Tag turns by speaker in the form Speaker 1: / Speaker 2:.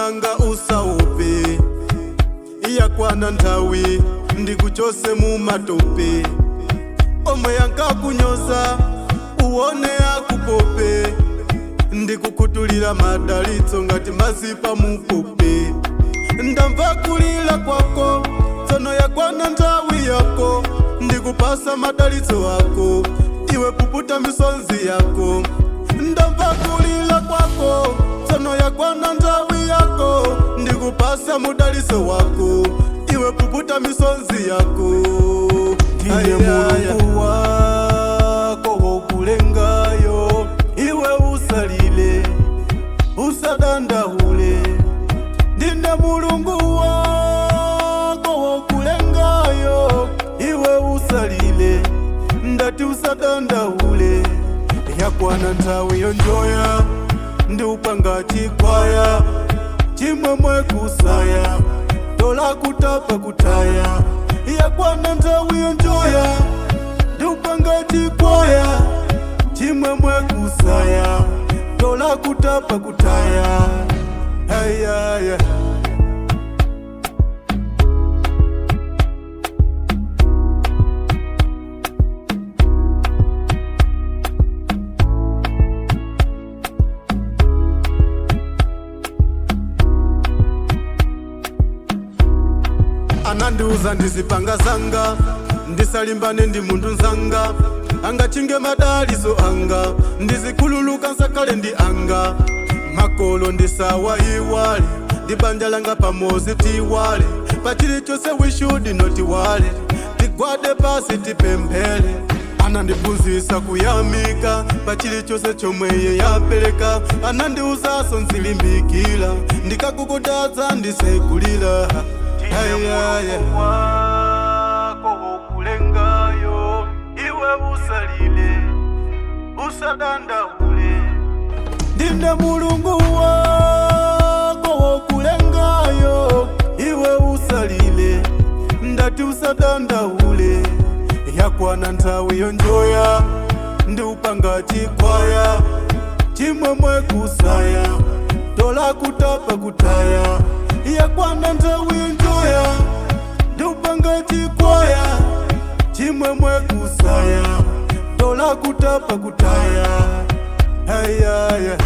Speaker 1: Mwananga, usaupe, iyakwana nthawi ndikuchose mu matope. Omwe yankakunyoza uwone akupope, ndikukutulira madalitso ngati mazipa mupope. Ndamva kulira kwako, tsono yakwana nthawi yako ndikupasa madalitso ako. Iwe puputa misonzi yako. Ndamva kulira kwako, tsono yakwana nthawi yako ndikupasa mudalitso wako. Iwe puputa misonzi yako. Ndine Mulungu wako wokulengayo, iwe usalile, usadandaule. Ndine Mulungu wako wokulengayo, iwe usalile, ndati usadandaule. Yakwana nthawi yonjoya, ndi upanga chikwaya, chimwemwe kusaya, tola kutapa kutaya. Yakwana nthawi yonjoya, ndi upanga chikwaya, chimwemwe kusaya, tola kutapa kutaya. Hey, yeah. Anandiuza ndizipanga zanga, ndisalimbane ndi munthu nzanga angachinge madaliso anga, ndizikhululuka nsakhale ndi anga makolo, ndisawayiwale ndi banja langa pamozi tiwale. Pachilichonse we should not worry, tigwade pasi tipemphele. Anandiphunzitsa kuyamika pachilichonse chomwe iye yapereka. Anandiuzaso nzilimbikira, ndikakukutadza ndisekulira.
Speaker 2: Ndine wako wokulengayo, iwe usalile, usadandaule.
Speaker 1: Ndine Mulungu wako wokulengayo, iwe usalile, ndati usadandaule. Yakwana nthawi yonjoya, ndi upanga chikwaya, chimwemwe kusaya, tola kutapa kutaya. Yakwana nthawi yonjoya, ndi upanga chikwaya, chimwemwe kusaya, tola kutapa kutaya. Hey, yeah.